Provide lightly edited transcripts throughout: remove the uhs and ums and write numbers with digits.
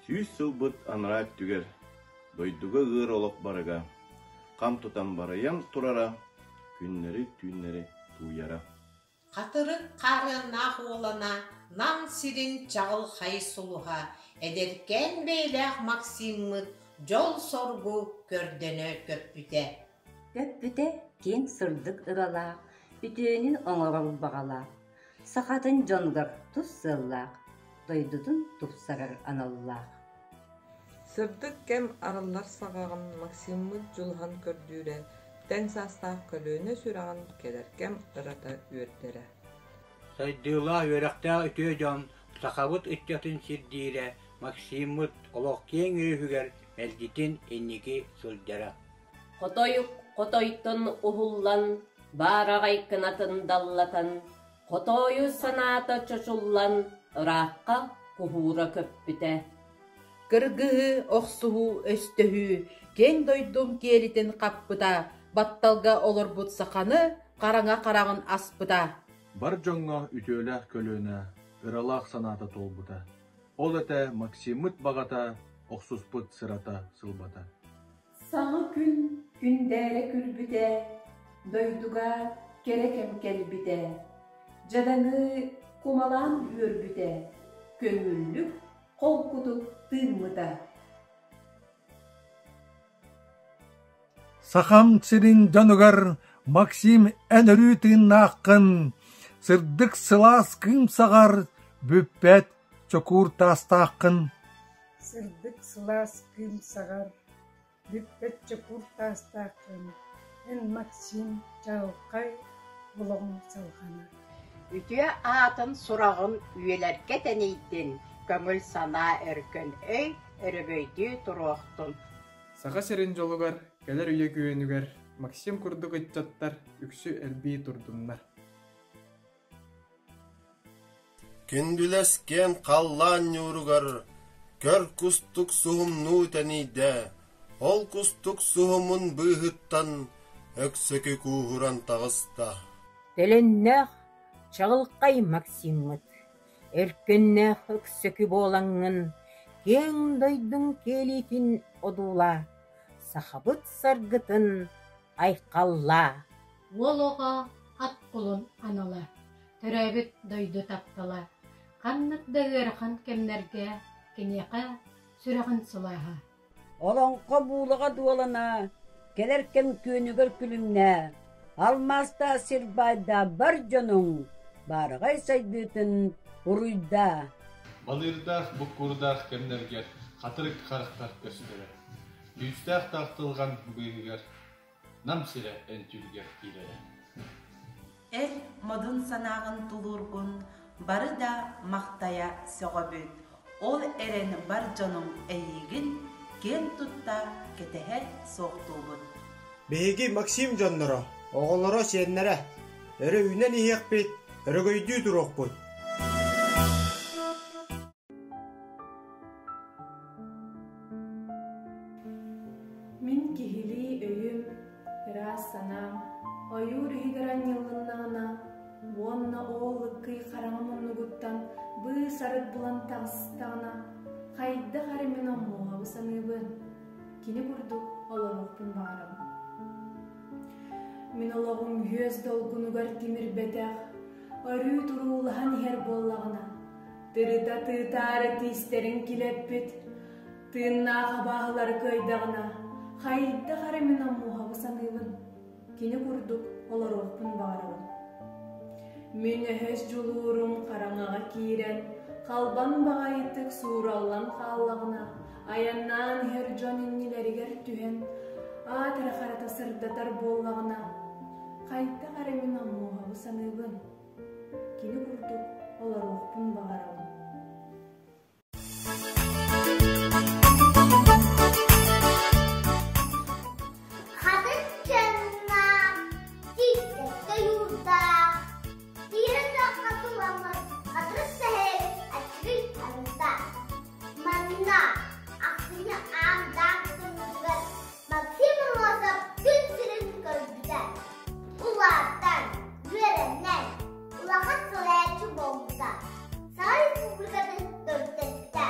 100 сылбыт анараа өттүгэр дойдуга ыар олох барыга хам тутан барыйан турара, күннэри-түүннэри тууйара. Хатырык хаарыаннаах уолана Нам сирин чаҕылхай сулуһа, эдэркээн бэйэлээх Максиммыт дьол-соргу көрдөнө көппүтэ. Көппүтэ киэҥ сырдык ыралаах, үтүөнү оҥорор баҕалаах, сахатын дьонугар тус сыаллаах, дойдутун тупсарар аналлаах. Сырдык кэм арыллар саҕаҕын Максиммыт дьулуһан көрдүүрэ, тэҥ саастаах көлүөнэ сүрэҕин кэлэр кэм ырата үөрдэрэ. Сайдыылаах үөрэхтээх үтүө дьон сахабыт ыччатын сирдиирэ Максиммыт олох киэҥ үөһүгэр мэлдьитин инники сылдьара. Хотойук хотойтон уһуллан, баараҕай кынатын даллатан, хотоойу санаата чочуллан, ыраахха куһуура көппүтэ. Кыргыһыы, охсуһуу, өстөһүү киэҥ дойдум киэлитин хаппыта, батталга олорбут саханы хараҥа хараҕын аспыта. Бар дьоҥҥо үтүөлээх көлүөнэ ыралаах санаата туолбута. Ол этэ Максиммыт баҕата, охсуспут сырата сылбата. Саҥа күн күндээрэ күлбүтэ, дойдуга кэрэ кэм кэлбитэ, дьадаҥы кумалаан үөрбүтэ, көҥүллүк холкутук тыыммыта. Сахам сирин дьонугар Максим эн өрүү тыыннааххын, сырдык сылаас кыым саҕар бүппэт чокуур таастааххын. Сырдык сылаас кыым саҕар бүппэт чокуур таастааххын, эн Максим чаҕылхай олоҕуҥ салҕанар. Үтүө аатын сураҕын үйэлэргэ тэнийдин, көҥүл санаа өркөн өй өрөгөйдүү туруохтун. Саха сирин дьолугар, кэлэр үйэ күөнүгэр Максим курдук ыччаттар үксү элбии турдуннар. Күндүлэс киэҥ халлаан ньууругар көр кустук суһумнуу тэнийдэ, ол кустук суһумун быыһыттан Өксөкү кууһуран таҕыста. Төлөннөөх чаҕылхай Максиммыт, өркөннөөх Өксөкү буолаҥҥын, киэҥ дойдуҥ киэлиитин одуулаа, сахабыт саргытын айхаллаа! Уол оҕо ат кулун анала, төрөөбүт дойду таптала, ханнык да ыарахан кэмнэргэ киниэхэ сүрэҕин сылааһа. Олоҥхо буулаҕа дуолана, кэлэр кэм күөнүгэр күлүмнээ, алмаастаах сир баайдаах бар дьонуҥ баараҕай сайдыытын уруйдаа! Балыырдаах, буккуурдаах кэмнэргэ хатырык харахтар көстөрө. Күүстээх таахтылҕан быыһыгар Нам сирэ эн түүлгэр киирэрэ. Эр модун санааҕын тулуургун бары да махтайа сөҕөбүт, ол эрэн бар дьонуҥ эйиигин киэн тутта кэтэһэ суохтуубут. Биһиги Максим дьонноро, оҕолоро, сиэннэрэ өрө үүнэн иһиэхпит, өрөгөйдүү туруохпут. Мин киһилии өйүм, ыраас санаам ойуур иһигэр анньыллыннаҕына уонна оол ыккый хараҥа муннугуттан быыс-арыт булан таҕыстаҕына, хайдах эрэ мин Оммуоһабы саныыбын, кини курдук олоруохпун баҕарабын. Мин олоҕум үөс долгунугар тимирбэтэх, өрүү туруулаһан иһэр буоллаҕына, Тырыта тыытаары тиистэрин килэппит, тыыннаах абааһылары кыайдаҕына, хайдах эрэ мин Оммуоһабы саныыбын, кини курдук олоруохпун баҕарабын. Мин өһөс дьулуурум хараҥаҕа киирэн, халбан баҕайытык суураллан хааллаҕына, айаннаан иһэр дьон иннилэригэр түһэн, аат эрэ харата сырдатар буоллаҕына, хайдах эрэ мин Оммуоһабы саныыбын. Кини курдук олоруохпун баҕарабын. Хатын чаннаах, тиистэргэ юурдаах, тиирэ сахха туламмыт хатырык сэһэрэгит аччыгый арыылаах. Манна ахсынньы аан-даан тымныытыгар Максим Аммосов күн сирин көрбүтэ. Улаатан, үөрэнэн, улахан салайааччы буолбута. Саха Республикатын төрүттэспитэ.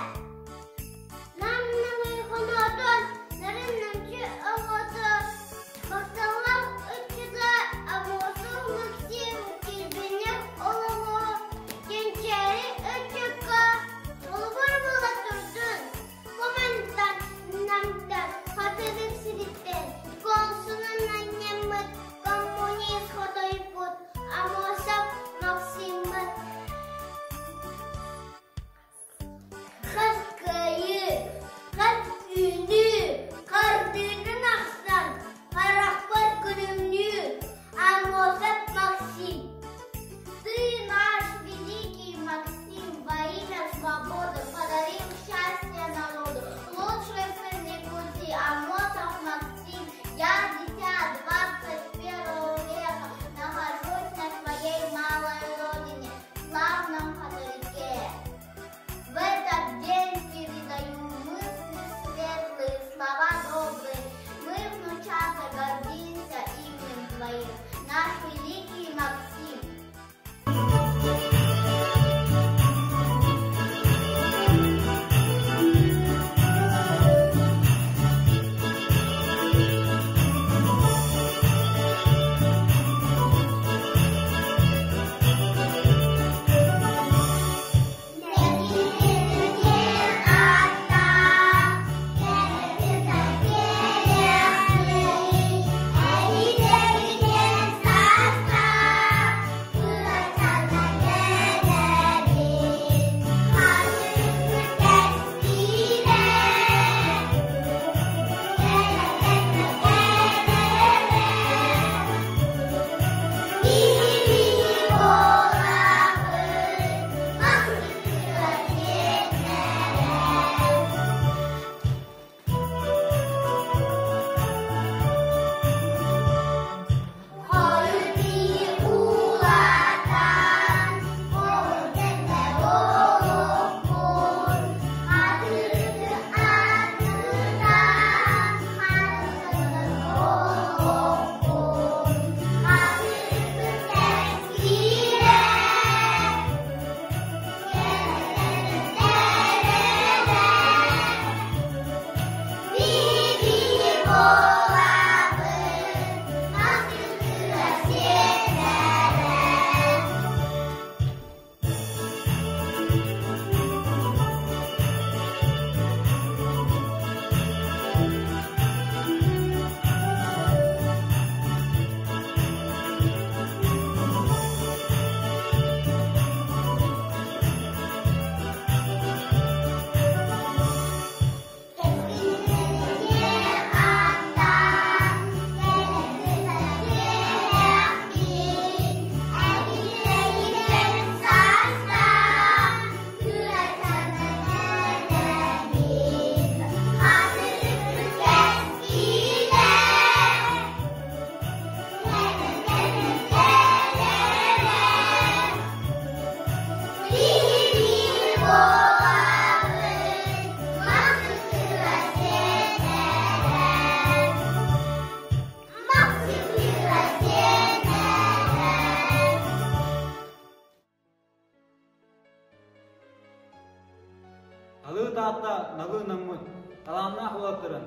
Налыы Таатта налыы наммыт талааннаах уолаттарын,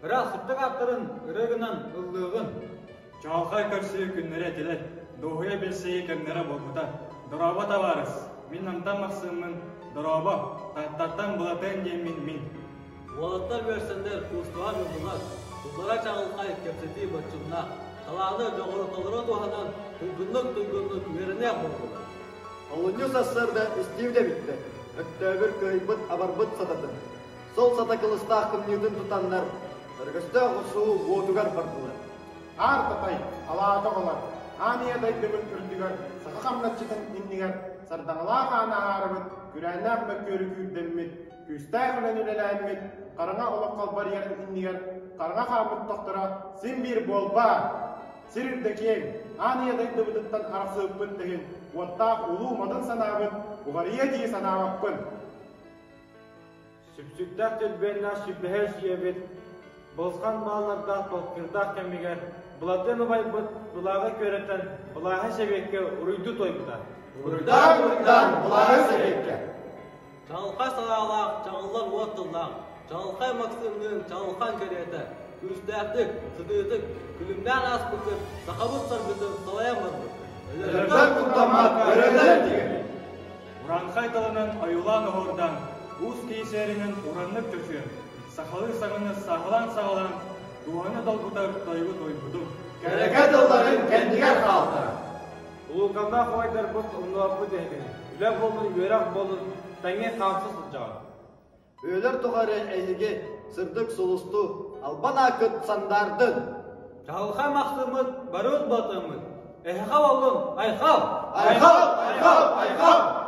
ыраах сырдык ааттарын ырыа гынан ыллыаҕын. Чаҕылхай көрсүү күннэрэ этилэр, дуоһуйа билсии кэмнэрэ буолбута. Дорообо, табаарыс! Мин Намтан Махсыыммын, дорообо, Тааттаттан Былатыан диэммин мин. Уолаттар үөрсэннэр куустуһан ыллылар, тыллара чаҕылхай, кэпсэтии боччумнаах, талааны, дьоҕуру толору туһанан туйгуннук-туйгуннук үөрэниэх буоллулар. Олунньу сарсыарда истиим да бүттэ, Өктөөбүр кыһыйбыт-абарбыт сататын, сол сата кылыстаах кымньыытын тутаннар, өргөстөөх охсуһуу уотугар бардылар. Аар татай, алаата оҕолор, аан ийэ дойдубут үрдүгэр саха хамначчытын иннигэр сардаҥалаах ааны аһаарыбыт, күрээннээх мөккүөрү күүрдэммит, күүстээх үлэни үлэлээммит, хараҥа олох халбарыйарын иннигэр хараҥа хааммыт тохторо син биир буолбаа! Сир үрдэ киэҥ, аан ийэ дойдубутуттан арахсыбыппыт да иһин, уоттаах улуу модун санаабыт уҕарыйыа дии санаабаппын. Сүпсүктээх дьилбиэннээх сүбэһэ сиэбит, балысхан бааллардаах балкыырдаах кэмигэр Былатыан убайбыт былааҕы күөрэтэн былааһы сэбиэккэ уруйдуу туойбута. Уруйдаан, уруйдаан, былааһы сэбиэккэ! Чаҕылхай салаалаах, чаҕыллар уот тыллаах, чаҕылхай Максимныын чаҕылхан кэриэтэ, күүстээхтик, сытыытык, күлүмнээн ааспыккыт сахабыт саргытын салайан барбыккыт. Өлөртөн куттаммат өрөлөр диэн. Урааҥхай тылынан ойуулаан оһуордаан, уус киһи сиэринэн ураннык чочуйан, сахалыы саҥаны саҕалаан-саҕалаан, дууһаны долгутар тойугу туойбутум. Кэрэкэ тылларын кэннигэр хаалтара. Улууканнаах убайдарбыт умнубаппыт эһигини. Үлэ буоллун, үөрэх буоллун, тэҥҥэ хаамса сылдьаҕын. Өлөр тухары эһиги сырдык сулустуу, албан ааккыт сандаардын! Чаҕылхай махсыммыт, барыыс батыаммыт. Эһэхэ боллун, айхал! Айхал! Айхал! Айхал!